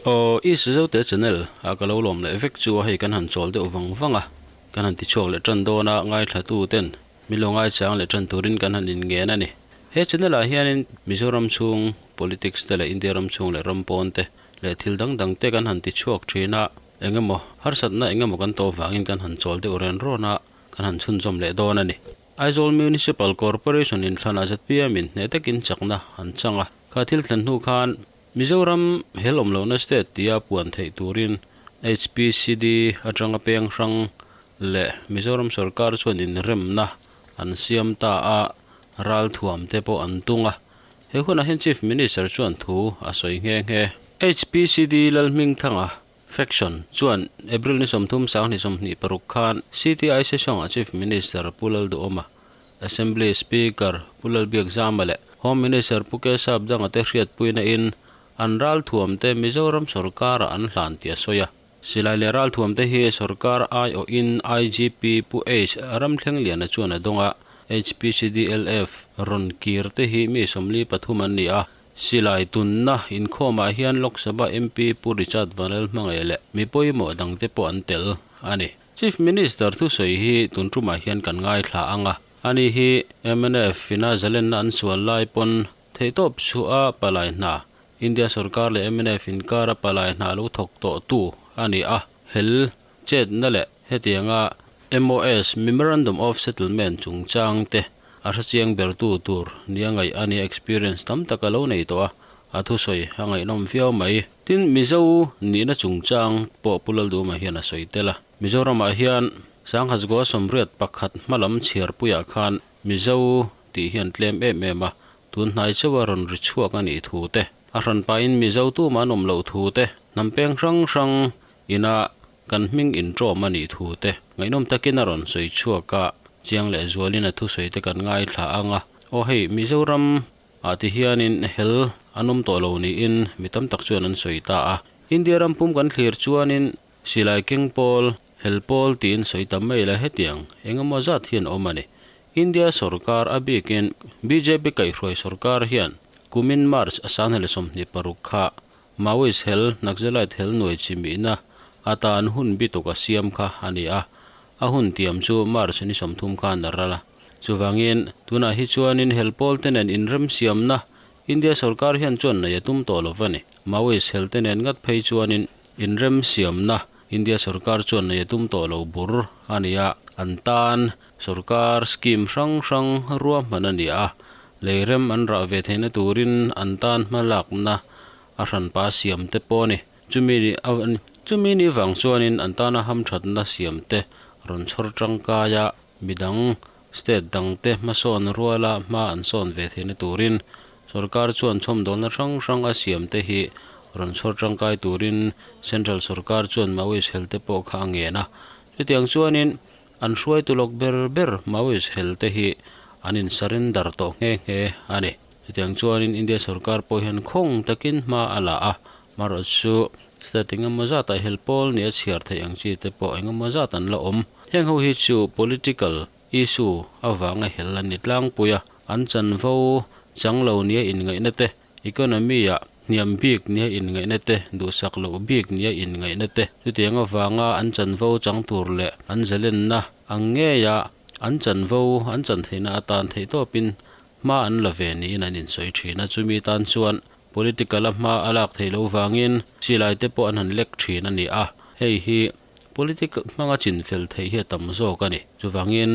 Aw i Zote channel ah ka lo lawm leh vek chu a hei kan han chawl deuh vang vang a, kan han ti chhuak leh tan dawn a ngaithla tu ten min lo ngaichang leh tan turin kan han in ngen a ni. He channel ah hianin Mizoram chhung politics te leh India ram chhung leh ram pawn te leh thil dang dang te kan han ti chhuak thin a, engemaw harsatna engemaw kan tawh vangin kan han chawl deuh ren rawn a, kan han chhunzawm leh dawn a ni. Aizawl Municipal Corporation inthlanah zpm in hneh takin chakna an chang a, kha thil thlen hnu khan Mizoram hel awm lohna state tia puan theih turin HPCD atanga peng hrang leh Mizoram sorkar chuan inremna an siam ta a, ralthuam te pawh an tung a. He hunah hian Chief Minister chuan thu a sawi nghe nghe. HPCD Lalhmingthanga Faction chuan April ni 30 2026 khan CTI Session-ah Chief Minister Pu Lalduhawma, Assembly Speaker Pu Lalbiakzama leh Home Minister Pu Kesap danga te hriatpuina in an ralthuamte Mizoram sorkara an hlan tih a sawi a. Silai leh ralthuamte hi sorkar aiawhin IGP Pu H Ramthlengliana chuan a dawng a, HPCDLF rawn kir te hi mi 43 an ni a. Silai tunna inkhawmah hian Lok Sabha MP Pu Richard Vanel hmangaih leh mi pawimawh dangte pawh an tel a ni. Chief Minister thusawi hi tun tumah hian kan ngaithla ang a, ani hi mnf ina zalenna an sual lai pawn theihtawp chhuah a palai hna, India sorkar leh mnf inkara palai hna lo thawk tawhtu a ni a, hel chetna leh hetianga MOS, Memorandum of Settlement, chungchang te a hrechiang bertu tur nia ngaih a nia experience tam tak a lo nei tawh a, a thusawi a ngaihnawm viau mai. Tin, Mizo nihna chungchang pawh Pu Lalduma hian a sawi tel a. Mizoramah hian Sanghasgoa 81 hmalam chhiarpuiah khan Mizo tih hian tlem em em a, tun hnai chauha rawn ri chhuak a nih thu te, a hranpain Mizo tumah an awm loh thu te, hnam peng hrang hrang ina Kan hming inṭawm a nih thu te ngaihnawm takin a rawn sawi chhuak a, chiang leh zualin a thusawi te kan ngaithla ang a. Aw hei, Mizoram ah ti hianin hel an awm tawh lo niin mi tam tak chuan an sawi ta a. India ram pum kan thlir chuanin silai keng pawl, hel pawl tiin sawi tam mai la hetiang engemaw zat hian awm a ni. India sorkar a bikin bjp kaihhruai sorkar hian kumin March a 2026 kha Maoist hel, Naxalite hel nuai chi mihna atan hun bituk a siam kha a ni a, a hun tiam chu March ni 30 khan a ral a. Chuvangin, tunah hi chuanin hel pawl te nen inremsiamna India sorkar hian chuan nei a tum tawh lo va ni. Maoist hel te nen ngat phei chuanin inremsiamna India sorkar chuan nei a tum tawh lo bur a ni a, an tan sorkar scheme hrang hrang ruahman a ni a, leirem an rah ve theihna turin an tan hmalakna a hranpa siam te pawh a ni. Chumi ni chumi ni vang chuanin an tana hamthatna siam te rawn chhawr tangkai a, midang state dang te hmasawn ruala hma an sawn ve theihna turin sorkar chuan chhawmdawlna hrang hrang a siam te hi rawn chhawr tangkai turin central sorkar chuan Maoist hel te pawh kha a ngen a. Chutiang chuanin an hruaitu lawk ber ber Maoist hel te hi an in surrender tawh nghe nghe a ni. Chutiang chuanin India sorkar pawh hian khawng takin hma a la a, marawh chu state engemaw zatah hel pawl nia chhiar theih ang chi te pawh engemaw zat an la awm. Heng ho hi chu political issue avanga hel an ni tlangpui a, an chanvo chang lo nia inngaihna te, economy ah hniam bik nia inngaihna te, duhsak loh bik nia inngaihna te, chutiang avanga an chanvo chang tur leh an zalenna ang ngeia an chanvo an chan theihna atan theihtawpin hma an la ve niin an insawi thin a, chumi tan chuan political-a hma a lak theih loh vangin silai te pawh an han lek thin a ni a, hei hi politic hmanga chinfel theih hi a tam zawk a ni. Chuvangin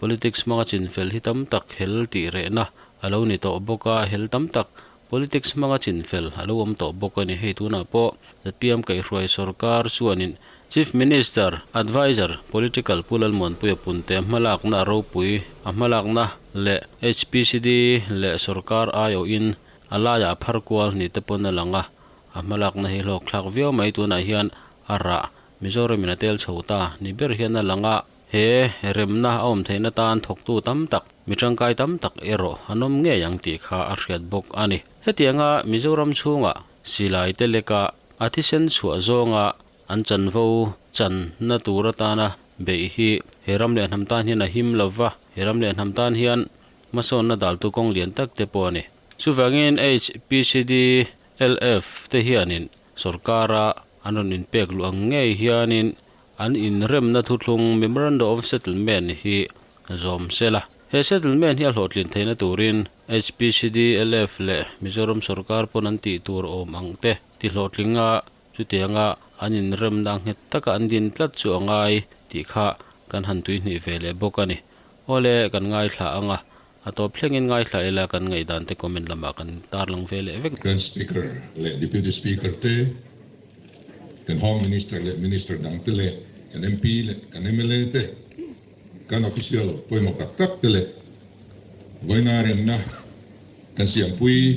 politics hmanga chinfel hi tam tak hel tih rehna a lo ni tawh bawk a, hel tam tak politics hmanga chinfel a lo awm tawh bawk a ni. Hei tunah pawh zpm kaihhruai sorkar chuanin Chief Minister, Adviser, Political Pu Lalmuanpuia Punte hmalakna a ropui a hmalakna leh HPCD leh sorkar aiawhin a laiah a phar kual ni te pawn a lang a, a hmalakna hi hlawkthlak viau mai tunah hian a rah Mizoramin a tel chho ta ni ber hian a lang a, he remna a awm theihna tan thawktu tam tak, mi tangkai tam tak erawh an awm ngei ang tih kha a hriat bawk a ni. Hetianga Mizoram chhungah silai te leka a thisen chhuah zawnga An chanvo channa tur atana beih hi he ram leh hnam tan hian a him lo va, he ram leh hnam tan hian hmasawnna daltu kawng lian tak te pawh a ni. Chuvangin HPCD, LF te hianin Sorkara an rawn inpek luh ang ngei hianin an inremna thuthlung Memorandum of Settlement hi zawm sela. He settlement hi a hlawhtlin theihna turin HPCDLF leh Mizoram sorkar pawn an tih tur awm ang te ti hlawhtlinga chutianga an inremna nghet taka an din tlat chu a ngai tih kha kan han tuihnih ve leh bawk a ni. Awle, kan ngaithla ang a, a tawp thlengin ngaithla ila kan ngaihdan te comment lamah kan tarlang ve leh vek. Kan Speaker leh Deputy Speaker te, kan Home Minister leh Minister dang te leh kan MP leh kan mla te, kan official pawimawh tak tak te leh vawiina remna kan siampui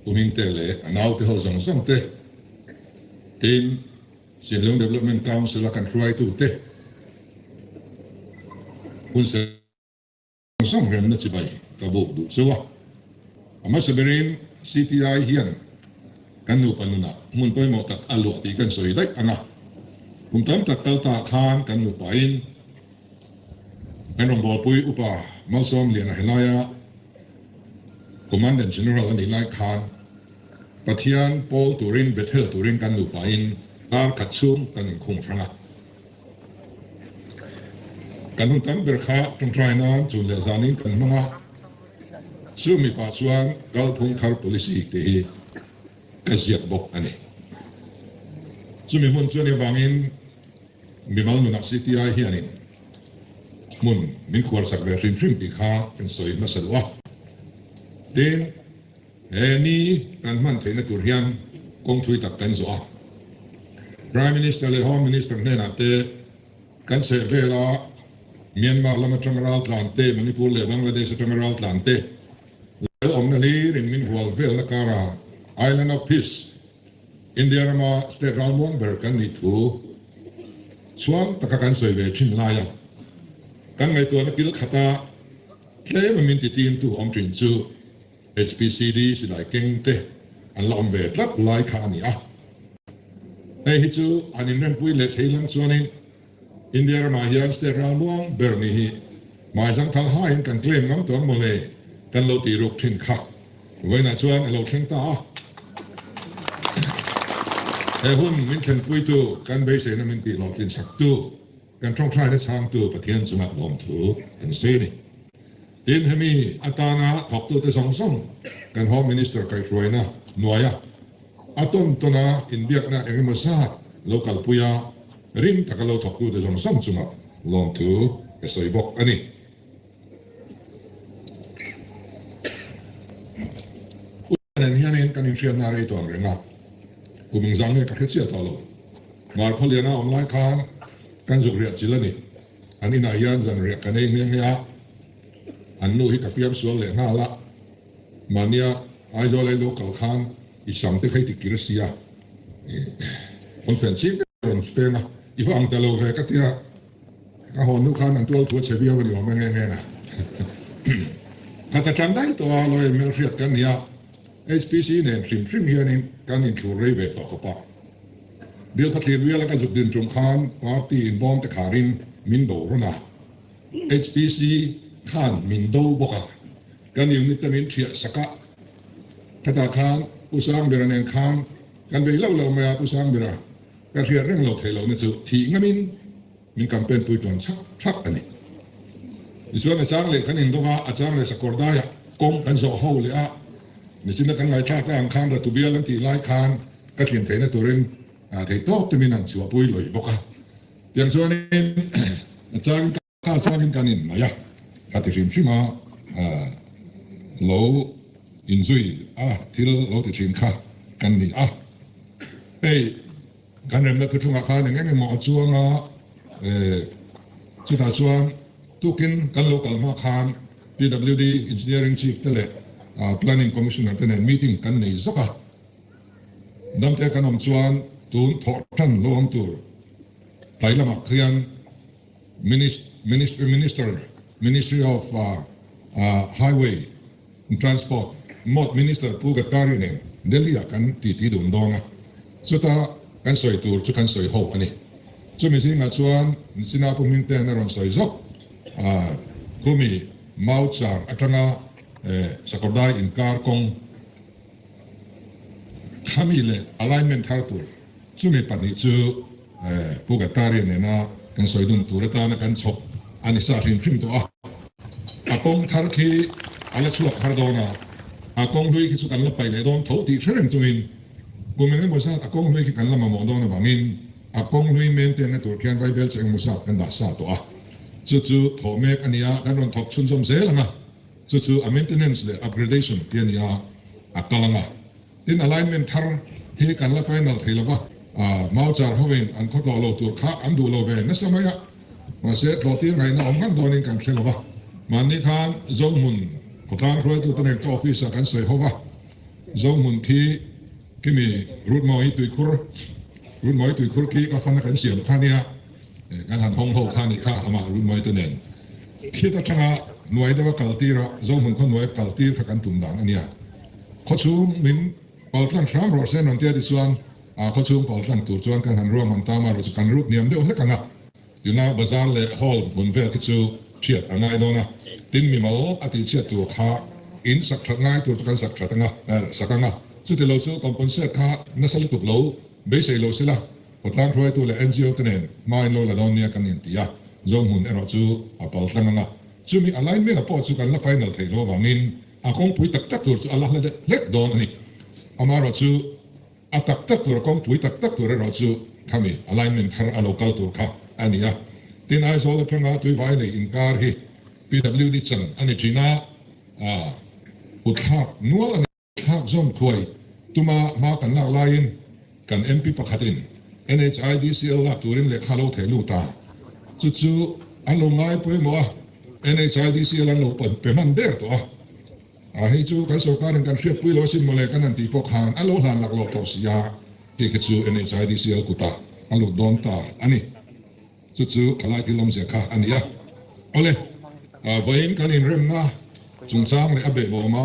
Pu Hmingte leh a naute ho zawng zawng te, tin Sinlung Development Council a kan hruaitu te hun zawng zawng remna chibai ka buk duh cheu a. A hmasa berin CTI hian kan nupa nunah hmun pawimawh tak a luah tih kan sawi daih ang a. Kum tam tak kal ta khan kan nupain kan rawngbawlpui upa Malsawm Liana helaia Commandant General a nih lai khan Pathian pawl turin Bethel turin kan nupain kar khat chhung kan inkhung hrang a. Kan hun tam ber kha tawngtai nan chun leh zanin kan hmang a. Chu mipa chuan kalphung thar policy tih hi ka ziak bawk a ni. Chumi hmun chuan avangin mimal nunah CTI hianin hmun min khualsak ve hrim hrim tih kha kan sawi hmasa duh a. Tin, he ni kan hman theihna tur hian kawng thui tak kan zawh a. Prime Minister leh Home Minister hnenah te Kan chheh vela Myanmar lam atanga raltlan te, Manipur leh Bangladesh atanga raltlan te lal awmna hlirin min hual velna kara Island of Peace, India rama state ralmuang ber kan nih thu chhuang taka kan sawi ve thin laia kan ngaihtuahna kil khata tlema min ti timtu awm thin chu HPCD silai keng te an la awm ve tlat lai kha a ni a. Hei hi chu an inrempui leh thei lang chuanin India ramah hian state ralmuang ber ni hi hmaizang thal haiin kan claim ngam tawh ang mawle kan lo tih ruk thin kha vawiinah chuan a lo thleng ta a. He hun min thlenpuitu kan beiseina min tih hlawhtlin saktu Kan tawngtaina chhangtu Pathian chungah lawmthu kan sawi a ni. Tin, hemi atana thawktute zawng zawng kan Home Minister kaihhruaina hnuaia a tawn tawna inbiakna eng emaw zat lo kalpuia rim taka lo thawktute zawng zawng chungah lawmthu ka sawi bawk a ni. Nen hianin kan inhriatna a rei tawh ang reng a, kum engzah nge ka hre chiah tawh lo. Mar Khawliana awm lai khan kan zuk riah chil a ni. An inah hian zan riah kan ei nghe nghe a, an nu hi ka fiam sual leh nghal a, mahnia Aizawl ei lo kal khan i sam te kha i ti kir sia, conference ching deuh rawn feng a, i va ang ta lo ve ka tia. Ka haw hnu khan an tual thu a chhe viau a ni awm e nge nge na. Khat atang daih tawh a lawyer hmelhriat kan ni a, HPC nen hrim hrim hianin kan inthlur rei ve tawh khawp a. Bill khathlir biala ka zuk din tum khan party inbawm te kharin min do rawn a, HPC khan min do bawk a, kan unit te min thiah sak a. Khatah khan Pu Sangbera nen khan kan bei lo lo mai a, Pu Sangbera Ka hriat reng lo theih lohna chu thih ngamin min campaign pui tuan chhak chhak a ni. Tichuan a chang leh kan indawng a, a chang leh sakawr daiah kawng kan zawh ho leh a, nichina kan ngaithlak ang khan Ratu bial an tih lai khan ka thlin theihna turin theihtawp te min han chhuahpui lawih bawk a. Tiang chuanin a changin ka. Kha chuanin kan in mai a, ka ti hrim hrim a, lo inzui a thil lo ti thin kha kan ni a. Hei kan remna thuthlungah khan eng eng emaw a chuang a, chutah chuan tukin kan lo kal hma khan PWD Engineering Chief te leh Planning Commissioner te nen meeting kan nei zawk a, damte kan awm chuan tun thawh tan lo awm tur tlai lamah khian Minister, Ministry of Highway and Transport, Mawt Minister Pu Gadkari nen Delhi ah kan titi dun dawn a, chuta kan sawi tur chu kan sawi ho a ni. Chumi zingah chuan Sina Pu Hmingte'n a rawn sawi zawk a, khumi Mauchar atanga Sakawrdai inkar kawng, Khami leh alignment thar tur chumi pahnih chu Pu Gadkari nena kan sawi dun tur atana kan chhawp a ni sa hrim hrim tawh a. A kawng thar khi a la chhuak thar dawn a, a kawng hlui khi chu kan la paih leh dawn tho tih hre reng chungin kum eng emaw zat a kawng hlui khi kan la mamawh dawn avangin a kawng hlui maintain-na tur khian vaibel che engemaw zat kan dah sa tawh a. Chu chu thawh mek a ni a, kan rawn thawk chhunzawm zel ang a. Chu chu a maintenance leh upgradation tih a ni a, a kal ang a. Tin, alignment thar hi kan la final thei lo va, mau char hovin an khaw tlawh lo tur kha an duh lo ve nasa mai a, mahse tlawhtir ngaihna awm ngang dawnin kan hre lo va. Mahni khan Zohmun khawtlang hruaitute nen ka office ah kan sawi ho va, Zohmun khi khimi Rutmawi tuikhur, Rutmawi tuikhur khi ka fana kan siam kha nia, kan han hawng ho kha nih kha amah Rutmawi te nen khit atanga hnuai deuha kaltir a, Zohmun khaw hnuaia kaltir kha kan tum dan a nia. Khawchhung min paltlang hram rawh se rawn tia tichuan a khawchhung paltlang tur chuan kan han ruahman ta marawh chu kan rut hniam deuh hlek ang a, tuna bazar leh hall hmun vel khi chu chhiat a ngai dawn a, tin mimal a tihchhiat tur kha in sak that ngai tur chu kan sak that anga sak anga, chuti lo chu compensate kha nasa lutuk lo beisei lo sela khawtlang hruaitu leh NGO te nen hma in lo la dawn nia kan inti a, Zohmun erawh chu a paltlang anga, chumi alignment-a pawh chu kan la final theih loh avangin A kawngpui tak tak tur chu a la hla deuh hlek dawn a ni. Amaherawh chu a tak tak tur, a kawngpui tak tak tur erawh chu khami alignment thar a lo kal tur kha a ni a. Tin, Aizawl atanga Tuivai lei inkar hi PWD chan a ni thin a, kut thlak nual a ni. Thlak zawm thuai tuma hma kan lak laiin kan MP pakhatin NHIDCL lak turin lehkha lo theh lut a, chu chu an lo ngai pawimawh a. NHIDCL an lo pe hman ber tawh a, a hei chu kan sorkarin kan hriatpui lo asin mawle kan han tih pawh khan a lo hlan lak loh tawh si a, hei kha chu NHIDCL kutah a lut dawn ta a ni. Chu chu thalai thil awmzia kha a ni a. Awle, vawiin kan inremna chungchang leh a behbawma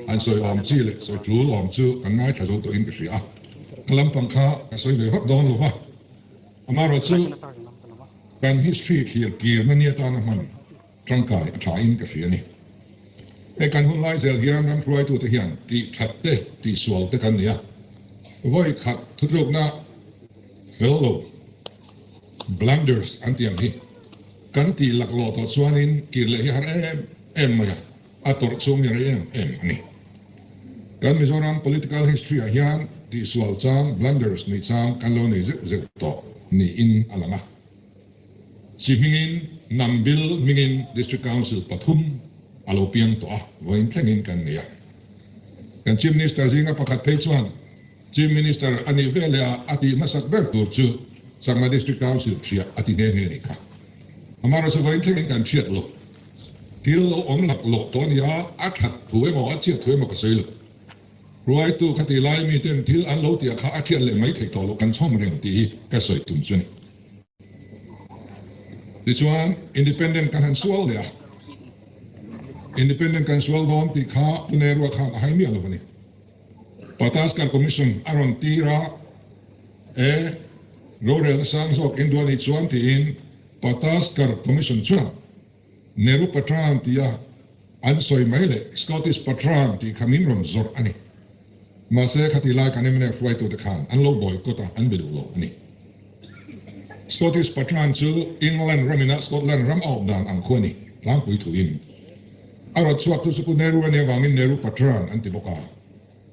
han sawi awm chi leh sawi tul awm chu kan ngaithla zo tawhin ka hria a, ka lampang kha ka sawi ve vak dawn lo va, amaherawhchu, Kan history thlir kirna ni atana hman tangkai a tha in ka hria a ni. Hei kan hun lai zel hian ram hruaitute hian tih that te tih sual te kan nei a, vawi khat thutlukna fel lo, blunders an tih ang hi kan tih laklawh tawh chuanin kir leh hi a har em em mai a, a tawrh chhung hi a rei em em a ni. Kan Mizoram political history ah hian tihsual chang, blunders nei chang kan lo nei zeuh zeuh tawh niin a lang a. Chi hmingin hnam bil hmingin District Council pathum a lo piang tawh a, vawiin thlengin kan nei a. Kan Chief Minister zinga pakhat phei chuan Chief Minister a nih veleh a a tih hmasak ber tur chu Sangha District Council thiah a ti nghe nghe a nih kha. Amaherawhchu vawiin thlengin kan hriat lo. Thil lo awm lak lawk tawh a ni a, a that thu emaw a chhiat thu emaw ka sawi lo. Hruaitu kha ti lai mi ten thil an lo tih ah kha a thiat leh mai theih tawh loh kan chhawm reng tih hi ka sawi tum chu a ni. Tichuan Independent kan han sual leh a, Independent kan sual dawn tih kha Pu Nehru-a khan a hai miah lo a ni. Pataskar Commission a rawn tir a, e rorelna sang zawk India nih chuan tiin Pataskar Commission chuan Nehru Patran tia an sawi mai leh Scottish Patran tih kha min rawn zawrh a ni. Mahse khati lai kan mnf hruaitute khan an lo boycott a, an be duh lo a ni. Scottish Patran chu England ramina Scotland ram a awp dan ang khu a ni tlangpui thuin. A rawt chhuaktu chu Pu Nehru a nih avangin Nehru Patran an ti bawk a.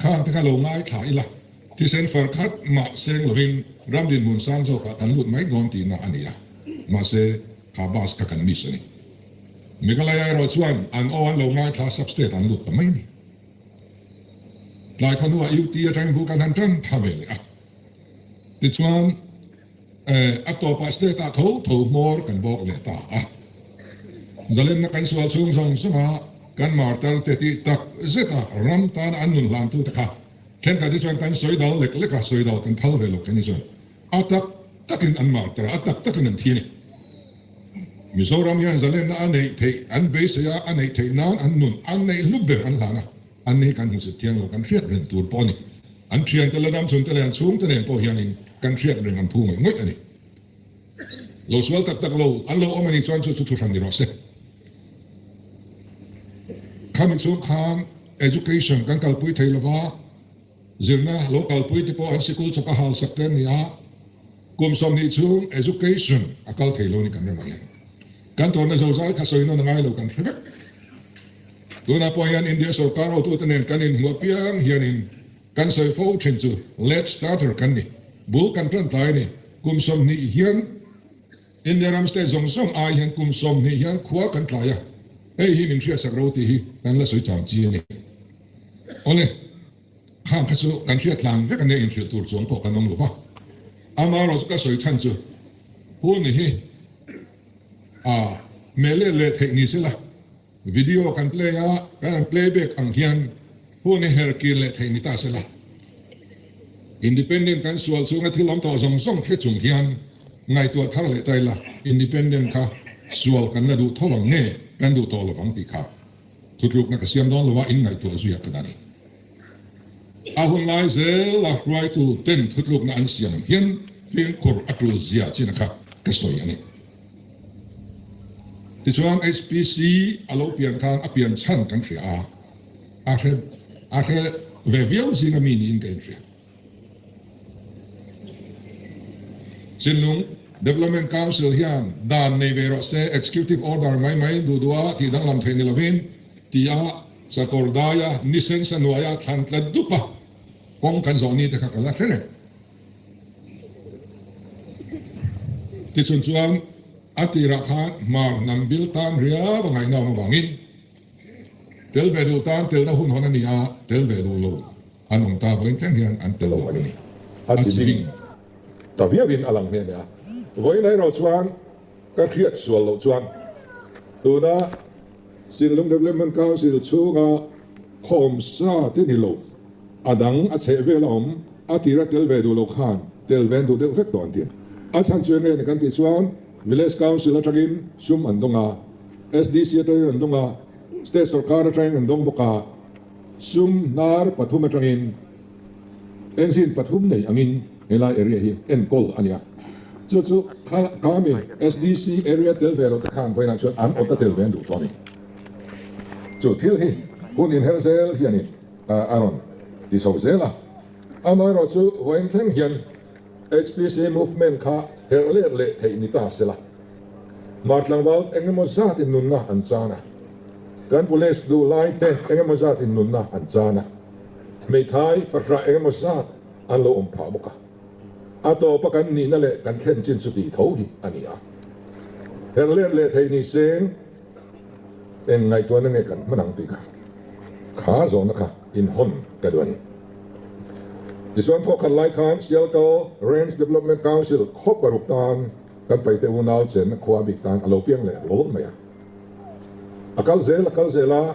Khang te kha lo ngaithla ila, thisen far khat mah seng lovin ram dinhmun sang zawkah kan lut mai dawn tihna a ni a, mahse kha bus kha kan miss a ni. Meghalaya erawh chuan an aw an lo ngaithla sub-state an lut ta mai a ni. Tlai khawhnuah UT atangin bul kan han tan tha ve leh a, tichuan a tawpah state ah tho tho hmawr kan bawk leh ta a. Zalenna kan sual chhung zawng zawnga kan martar te tih tak zeta ram tana an nun hlantu te kha thenkhat hi chuan kan sawi dal lek lek a, sawi dal kan phal ve lo kan ni chuan a tak takin an martar a, a tak takin an thi a ni. Mizoram hian zalenna a neih theih an beisei a, a neih theih nan an nun an neih hlu ber an hlan a, an ni hi kan hmusit thiang lo, kan hriat reng tur pawh a ni. An thiante la dam chhunte leh an chhungte nen pawh hianin kan hriat reng an phu ngawih ngawih a ni. Lo sual tak tak lo an lo awm a nih chuan chu chu thuhran ni rawh se. Khami chhung khan education kan kalpui thei lova. Zirna lo kalpui te pawh an sikul chawp a hausak te an ni a, kum 20 chhung education a kal thei lo ni kan ram ah hian. Kan tawnna zozai kha sawi nawn a ngai lo kan hre vek. Tunah pawh hian India sorkar hotute nen kan inhmuh apiang hianin kan sawi fo thin chu late starter kan ni. Bul kan tan tlai a ni. Kum 20 hian India ram state zawng zawng ai hian kum 20 hian khua kan tlai a, hei hi min hriatsak ro tih hi kan la sawi cham chi a ni. Awle, khang kha chu kan hriat tlan vek a nia inhrilh tur chuang pawh kan awm lo va. Amaherawhchu ka sawi chhan chu hun hi a meh let leh theih ni sela, Video kan play a, kan han play back ang hian hun hi her kir leh theih ni ta sela. Independent kan sual chhunga thil awm tawh zawng zawng hre chung hian ngaihtuah thar leh ta ila, Independent kha sual kan la duh tho ang nge kan duh tawh lovang tih kha thutlukna ka siam dawn lo a, inngaihtuah zuiah ka dah a ni. A hun lai zel a hruaitu ten thutlukna an siam ang hian fimkhur a tul zia chin a kha ka sawi a ni. Tichuan HPC a lo pian khan a pian chhan kan hria a, a hre a hre ve viau zinga mi niin ka inhria. Chinlung Development Council hian dan nei ve rawh se, Executive Order mai mai duh duh a tih danglam theih ni lovin tia sakawr daia nisen sa hnuaia thlan tla dup a kawng kan zawh ni te kha ka la hre reng. Tichun chuan a tirah khan hmar hnam bil tan riau a ngaihna awm avangin tel ve duh tan telna hun hawn a ni a, tel ve duh lo an awm ta vawiin thleng hian an tel lo a ni. A chi bing ta viauin a lang nghe nghe a. Vawiin erawh chuan ka hriat sual loh chuan tuna Sinlung Development Council chhunga khawm sa te ni lo, a dang a chheh vel a awm, a tira tel ve duh lo khan tel ven duh deuh vek tawh an ti. A chhan chu enge ni kan tih chuan Village Council atangin sum an dawng a, SDC atangin an dawng a, State sorkar atangin an dawng bawk a, sum hnar pathum atangin engine pathum nei angin helai area hi enkawl a ni a. Chu chu kha mi SDC area tel ve lo te khan vawiinah chuan an awt a tel ve an duh tawh a ni. Chu thil hi hun inher zel hianin a rawn ti chho zel a. Amaherawhchu vawiin thleng hian HPC movement kha herh let leh theih ni ta se la. Hmar tlangval eng emaw zat in nunna an chan a, kan police duh lai te eng emaw zat in nunna an chan a, hmeithai fahrah eng emaw zat an lo awm phah bawk a. A tawpa kan nihna leh kan thlen chin chu tih tho hi a ni a. Herh let leh theih ni seng eng ngaihtuahna nge kan hman ang tih kha kha zawhna kha inhawn ka duh a ni. Tichuan thawkhat lai khan Sialkal Range Development Council khaw paruk tan kan paite unau chenna khua bik tan a lo piang leh hlawl mai a. A kal zel a kal zel a,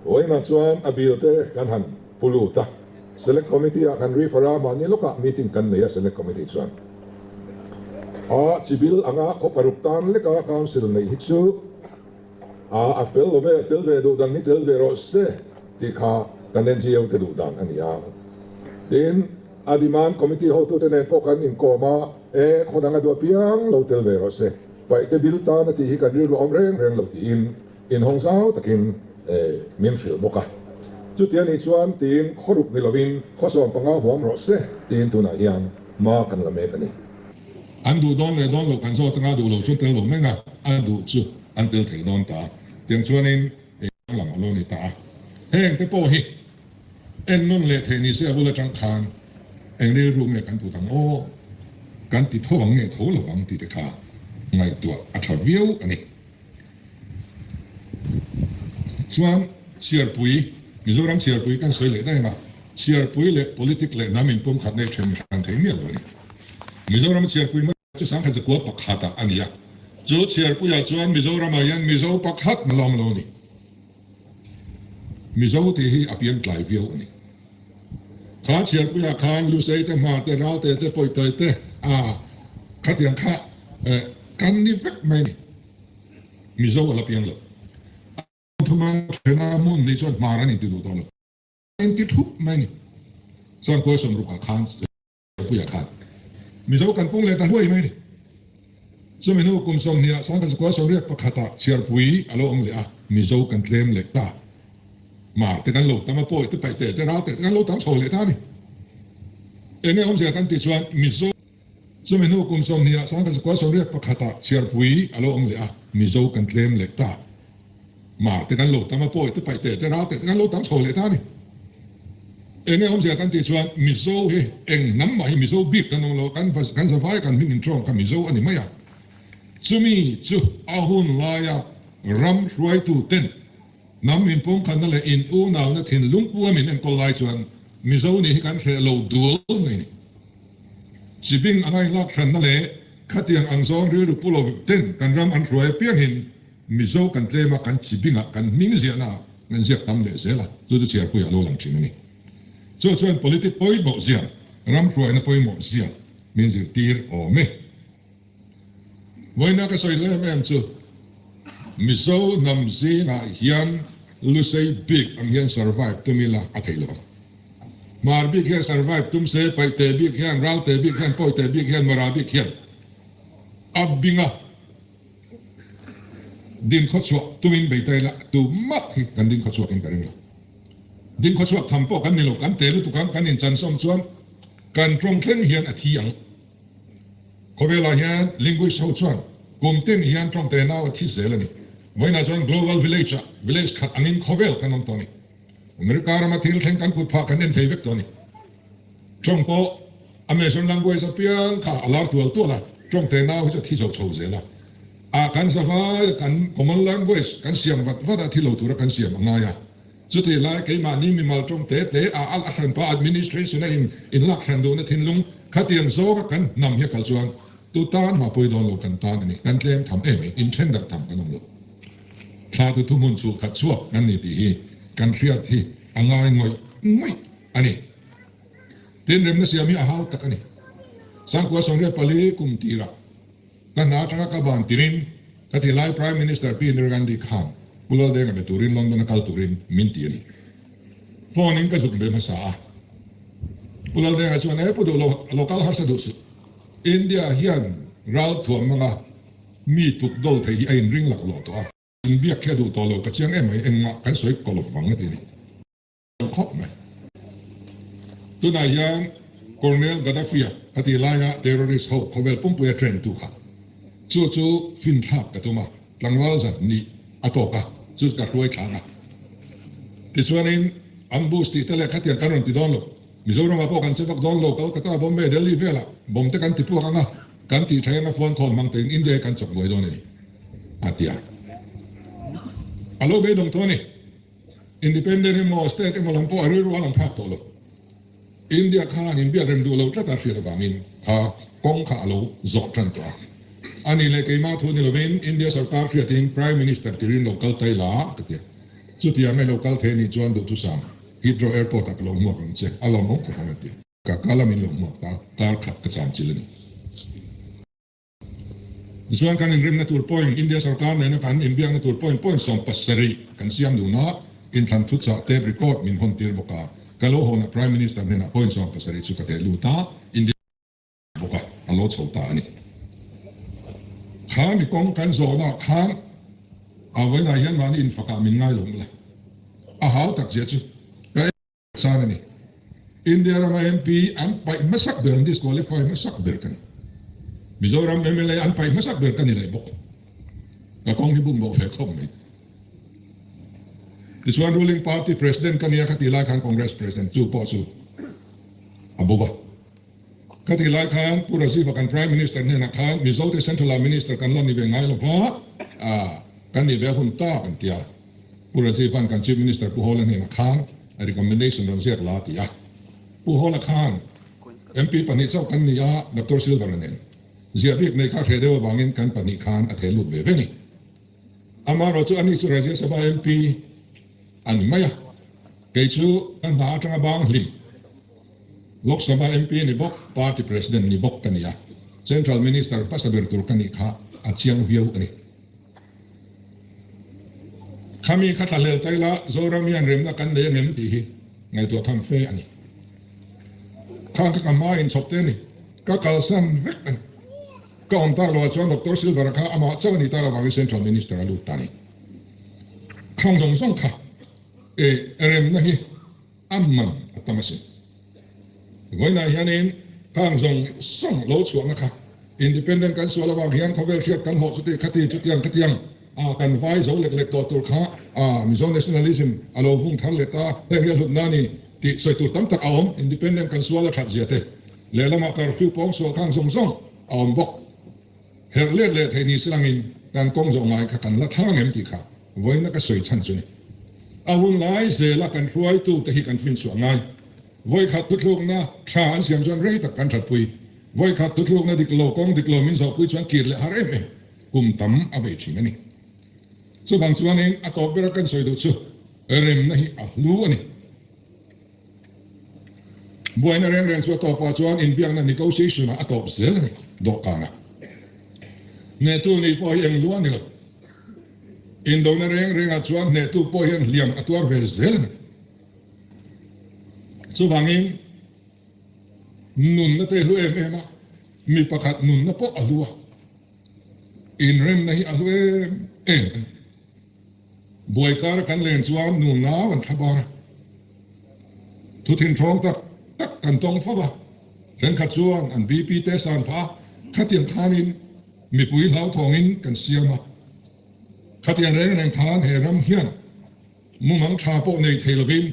vawiinah chuan a bill te kan han pu lut a. Select Committee ah kan refer a, mahni lawkah meeting kan nei a Select Committee chuan a chibil anga khaw paruk tan leka Council neih hi chu a a fel lo ve, tel ve duh dan hi tel ve rawh se tih kha kan NGO te duh dan a ni a. Tin, a demand committee hotute nen pawh kan inkawm a, e khaw dang a duh apiang lo tel ve rawh se, paihte bil tan a tih hi kan rilru a awm reng reng lo tiin Inhawng zau takin min hrilh bawk a. Chuti anih chuan tiin khawruk ni lovin khawsawm panga huam rawh se tiin tunah hian hma kan la mek a ni. An duh dawn leh dawn loh kan zawt anga duh lo chu tel lo meng a, a duh chu an tel thei dawn ta. Tiang chuanin ei lang a lo ni ta a. Heng te pawh hi en nawn leh theih ni se a bul atang khan eng rilru nge kan put ang aw, kan ti tho ang nge tho lovang tih te kha ngaihtuah a tha viau a ni. Chuan Chhiarpui, Mizoram Chhiarpui kan sawi leh daih a, Chhiarpui leh politic leh hnam inpawm khat nei then hran thei miah lo a ni. Mizoram Chhiarpui hmasa chu 1101 ah a ni a, chu Chhiarpuiah chuan Mizoramah hian Mizo pakhat na lawm lo a ni. Mizo tih hi a piang tlai viau a ni. Kha Chhiarpuiah khan Lusei te, Hmar te, Ralte te, Pawihtawi te, a khatiang kha kan ni vek mai a ni. Mizo a la piang lo. A thuma thena hmun nih chuan hmar an inti duh tawh lo. A inti thup mai a ni. Chuan Kuai Sawmrukah khan Puia khan Mizo kan pung leh ta hluai mai a ni. Chumi hnu kum 20 ah 1981 ah Chhiarpui a lo awm leh a, Mizo kan tlem leh ta. Mar te kan lo tam a, pawi te paih te te ral te te kan lo tam chho leh ta a ni. Enge awmzia kan tih chuan Mizo. Chumi hnu kum sawmhnih ah Sangkazakua sawmriat pakhatah chhiarpui a lo awm leh a, Mizo kan tlem leh ta. Mar te kan lo tam a, pawi te paih te te ral te te kan lo tam chho leh ta a ni. Enge awmzia kan tih chuan Mizo hi eng hnam mah hi Mizo bik kan awm lo a, kan kan zavai kan hming intawng kha Mizo a ni mai a. Chumi chu a hun laia ram hruaitu ten hnam inpumkhatna leh in unauna thinlung pu a min enkawl lai chuan Mizo nih hi kan hreh lo dual mai a ni. Chibing a ngailak hranna leh khatiang ang zawng rilru pu lo ten kan ram an hruai apiangin Mizo kan tlem a, kan chibingah kan hming ziahna ah kan ziak tam leh zel a, chu chu chhiarpuiah lo lang thin a ni. Chu chuan politic pawimawh zia, ram hruaina pawimawh zia min zirtir awm e. Vawiina ka sawi duh em em chu Mizo hnam zingah hian Lusei bik ang hian survive tum ila a theih lo ang. Hmar bik hian survive tum se, Paihte bik hian, Ralte bik hian, Pawite bik hian, Mara bik hian a binga Din khawchhuah tumin bei ta ila tumah hi kan din khawchhuakin ka ring lo. Din khawchhuak tham pawh kan ni lo, kan te lutuk ang, kan inchansawm chuan kan tawng thleng hian a thi ang. Khawvelah hian linguist ho chuan kum tin hian tawng te nau a thi zel a ni. Vawiinah chuan global village ah village khat angin khawvel kan awm tawh a ni. America rama thil thleng kan kut phah kan en thei vek tawh a ni. Tawng pawh Amazon language apiang kha a lar tual tual a, tawng te nau hi chu a thi zo chho zel a. A kan zavai a kan common language kan siam vat vat a thi lo tura kan siam a ngai a. Chutih lai keimahni mimal tawng te te a al a hranpa administration a in in lak hran duhna thinlung khatiang zawnga kan hnam hi a kal chuan tu tan mah pawi dawn lo kan tan a ni. Kan tlem tham em mai, in then darh tham kan awm lo. Thla tu thuhmun chhuh khat chhuak kan ni tih hi kan hriat hi a ngai ngawih ngawih a ni. Tin remna siam hi a hau tak a ni. Sangkua 94 kum tirah ka hna atanga ka ban tirin ka ti lai Prime Minister Pi Indira Gandhi khan Pu Laldenga be turin London a kal turin min ti a ni. Phone in ka zuk be hmasa a. Pu Laldenga chuan e pu duh lo lo kal harsa duh suh. India hian ral thuam hmanga mi tuk dol thei hi a inring laklawh tawh a. Inbiak khi a duh tawh lo ka chiang em mai engmah kan sawi kawlh vang a ti a ni. Khawp mai. Tunah hian Colonel Gaddafi-a a tih laia terrorist ho khawvel pumpuia train tu kha chu chu finthlak ka tum a, tlangval zat nih a tawk a, chu ka hruai thlak a. Tichuanin ambush tih te leh khatiang kan rawn ti dawn lo. Mizoramah pawh kan che vak dawn lo, Kolkata, Bombay, Delhi velah bomb te kan ti puak ang a, kan tih thaih ang a, phone call hmang tein India hi kan chawk buai dawn a ni, a ti a. A lo beidawng tawh a ni. Independent emaw state emaw lam pawh a rilru a lang phak tawh lo. India khan inbiak rem duh lo tlat a hriat avangin kha kawng kha a lo zawh tan tawh a. A nih leh keimah thu ni lovin India sarkar hriatin Prime Minister tirin lo kal tai la ka ti a. Chutiang a i lo kal thei anih chuan duhthusam Heathrow Airport ah ka lo hmuak ang che, a lawmawm khawp ang a ti. Ka kal a min lo hmuak ta, kar khat ka cham chil a ni. Tichuan kan inrimna tur point, India sorkar nena kan inbiakna tur point point 70 kan siam dun a, inthlan thuchah tape record min hawn tir bawk a, ka lo hawnah Prime Minister hnenah point 70 chu ka teh lut a, India bawk a, a lo chho ta a ni. Kha mi kawng kan zawhnaah khan a vawiinah hian mahni infakah min ngai lo mawle, a hau tak zia chu ka. San a ni. India rama MP an paih hmasak ber, an disqualify hmasak ber ka ni. Mizoram mla an paih hmasak ber ka ni leh bawk. Ka kawng hi bum bo ve khawp mai. Tichuan ruling party president ka nia kha tih lai khan Congress president chu pawh chu a bo va. Kha tih lai khan Pu Rajiv-a kan Prime Minister hnenah khan Mizote Central-ah Minister kan la ni ve ngai lo va, kan nih ve a hun ta kan ti a. Pu Rajiv-a'n kan Chief Minister Pu Hawla hnenah khan a recommendation rawn ziak la a ti a. Pu Hawla khan MP pahnih chauh kan ni a, Doctor Silver-a nen. Ziah bik nei kha hreh deuh avangin kan pahnih khan a theh lut ve ve ni. Amaherawhchu ani chu Rajya Sabha MP a ni mai a, kei chu ka hna atanga bang hlim Lok Sabha MP ni bawk, Party President ni bawk ka ni a, Central Minister hmasa ber tur ka nih kha a chiang viau a ni. Khami kha thlahlel ta ila Zoram hian remna kan nei angem tih hi ngaihtuah tham fe a ni. Khang kha ka hma inchhawp te a ni. Ka kalsan vek a ni. Ka awm tak loah chuan Doctor Silver-a kha amah chauh a nih tak avangin Central Minister a lut ta a ni. Khang zawng zawng kha. E remna hi a man a tam asin. Vawiinah hianin khang zawng zawng lo chhuahna kha Independent kan sual avang hian khawvel hriat kan hlawh chuti khati chutiang khatiang a kan vai zo lek lek tawh tur kha a Mizo nationalism a lo vung thar leh ta heng hi a hlutna a ni tih sawi tur tam tak a awm. Independent kan sual a that zia te lehlamah curfew pawng sual khang zawng zawng a awm bawk. Herh let leh theih ni silangin kan kawng zawh ngai kha kan la thlang em tih kha vawiina ka sawi chhan chu ni. A hun lai zela kan hruaitu te hi kan finchhuah ngai. Vawikhat thuthlukna tha an siam chuan rei tak kan thatpui. Vawikhat thuthlukna dik lo, kawng dik lo min zawhpui chuan kir leh har em em kum tam a vei thin a ni. Chuvang chuanin a tawp bera kan sawi duh chu remna hi a hlu a ni. Buaina reng reng chu a tawpah chuan inbiakna negotiation ah a tawp zel a ni dawhkanah. Hnehtu nih pawh hi eng lua a ni lo. Indona reng rengah chuan hnehtu pawh hian hliam a tuar ve zel a ni. Chuvangin nunna te hlu em em a, mi pakhat nunna pawh a hlu a, inremna hi a hlu em em a ni. Buai kar kan len chuan nu nau an thla bar a, thu thinthawng tak tak kan tawng fo a, thenkhat chuan an BP te san phah a, khatiang khanin mipui hlauthawngin kan siam a, khatiang reng reng khan he ram hian mumang tha pawh nei thei lovin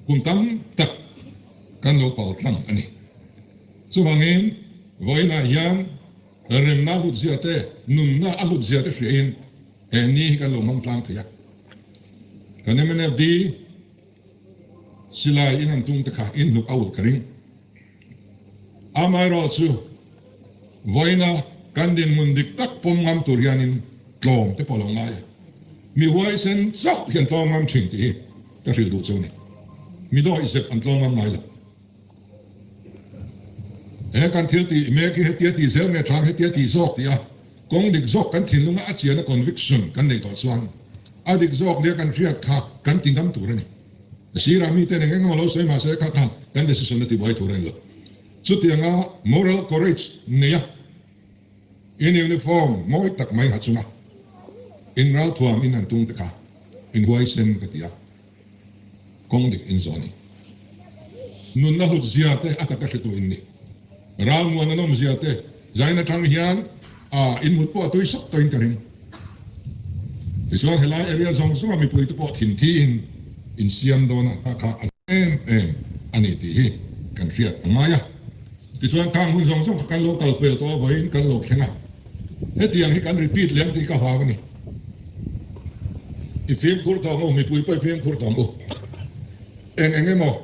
kum tam tak kan lo pal tlang a ni. Chuvangin vawiinah hian remna a hlutzia te, nunna a hlutzia te hriain He ni hi kan lo hmang tlang thei a, kan MNFD silai in han tum te kha in hnuk a ulh ka ring. Amaherawh chu vawiina kan dinhmun dik tak pawm ngam tur hianin tlawm te pawh a lo ngai a, mi huaisen chauh hian tlawm ngam thin tih hi ka hrilh duh chu a ni. Mi dawih zep an tlawm ngam ngai lo. He kan thil tih mek hi hetia tih zel nge thang hetia tih zawk tih a kawng dik zawk kan thinlunga a chiana conviction kan neih tawh chuan a dik zawk nia kan hriat kha kan ti ngam tur a ni. Sirah miten eng eng emaw lo sawi mahse kha kha kan decision a ti buai tur a ni lo. Chutianga moral courage neia in uniform mawi tak mai ha chunga in ralthuam in han tum te kha in huaisen ka ti a. Kawng dik in zawh a ni. Nunna hlut zia te a taka hretu in ni. Ralmuan an awm zia te zain atang hian a in mut pawh a tui sawk tawhin ka ring. Tichuan helai area zawng zawnga mipui te pawh thinthi in in siam dawn a kha a em em a ni tih hi kan hriat a ngai a. Tichuan khang hun zawng zawng kha kan lo kal pel tawh a vawiin kan lo thleng a. Hetiang hi kan repeat lem tih ka hlau a ni. I fimkhur tawh ang u, mipui pawh i fimkhur tawh ang u. Eng eng emaw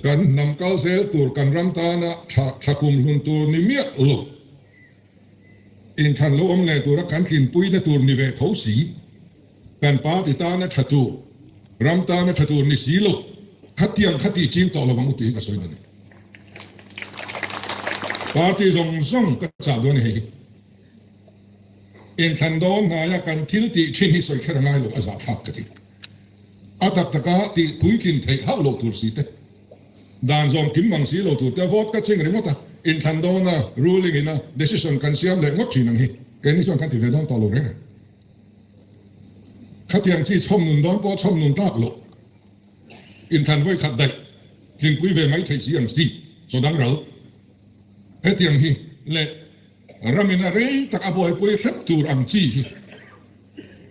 kan hnam kal zel tur, kan ram tana tha tha kum hlun tur ni miah lo, inthlan lo awm leh tura kan tlinpuina tur ni ve tho si, kan party tana tha tur, ram tana tha tur ni si lo, khatiang kha tih ching tawh lovang u tiin ka sawi dawn a ni. Party zawng zawng ka chah dawn a ni hei hi. Inthlan dawn hnaia kan thil tih thin hi sawi kher a ngai lo a zahthlak ka ti. A tak taka tih puitlin theih hauh loh tur si te, dan zawm kim mang si lo tur te vote ka ching ringawt a, inthlan dawna ruling ina decision kan siam leh ngawt thin ang hi keini chuan kan ti ve dawn tawh lo reng reng. Khatiang chi chhawm nun dawn pawh chhawm nun tlak loh. Inthlan vawi khat daih tlingpui ve mai theih si ang si, chaw dang ral. Hetiang hi leh ramin a rei tak a buaipui hrep tur ang chi hi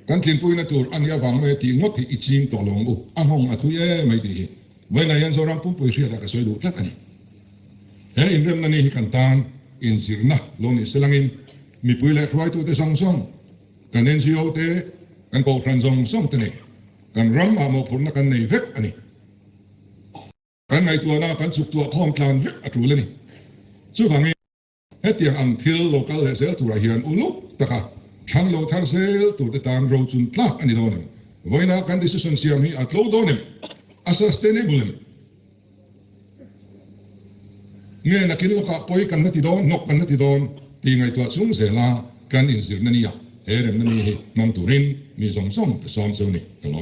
kan tlinpuina tur a nih avang mai a tih ngawt hi i ching tawh lo ang u, a nghawng a thui e mai tih hi vawiinah hian Zoram pumpui hriatah ka sawi duh tlat a ni. He inremna ni hi kan tan inzirna lo nih selangin mipui leh hruaitute zawng zawng, kan NGO te, kan kohhran zawng zawng te nei kan ram ah mawhphurhna kan nei vek a ni. Kan ngaihtuahna kan chuktuah khawm tlan vek a tul a ni. Chuvangin hetiang ang thil lo kal leh zel turah hian uluk taka than lo thar zel turte tan rochun tlak a ni dawn em? Vawiina kan decision siam hi a tlo dawn em? A sustainable em? Nge nakin lawkah pawi kan la ti dawn, hnawk kan la ti dawn tih ngaihtuah chung zela kan inzirna nia he remna ni hi hmang turin mi zawng zawng ka sawm cheu ni ka lawm.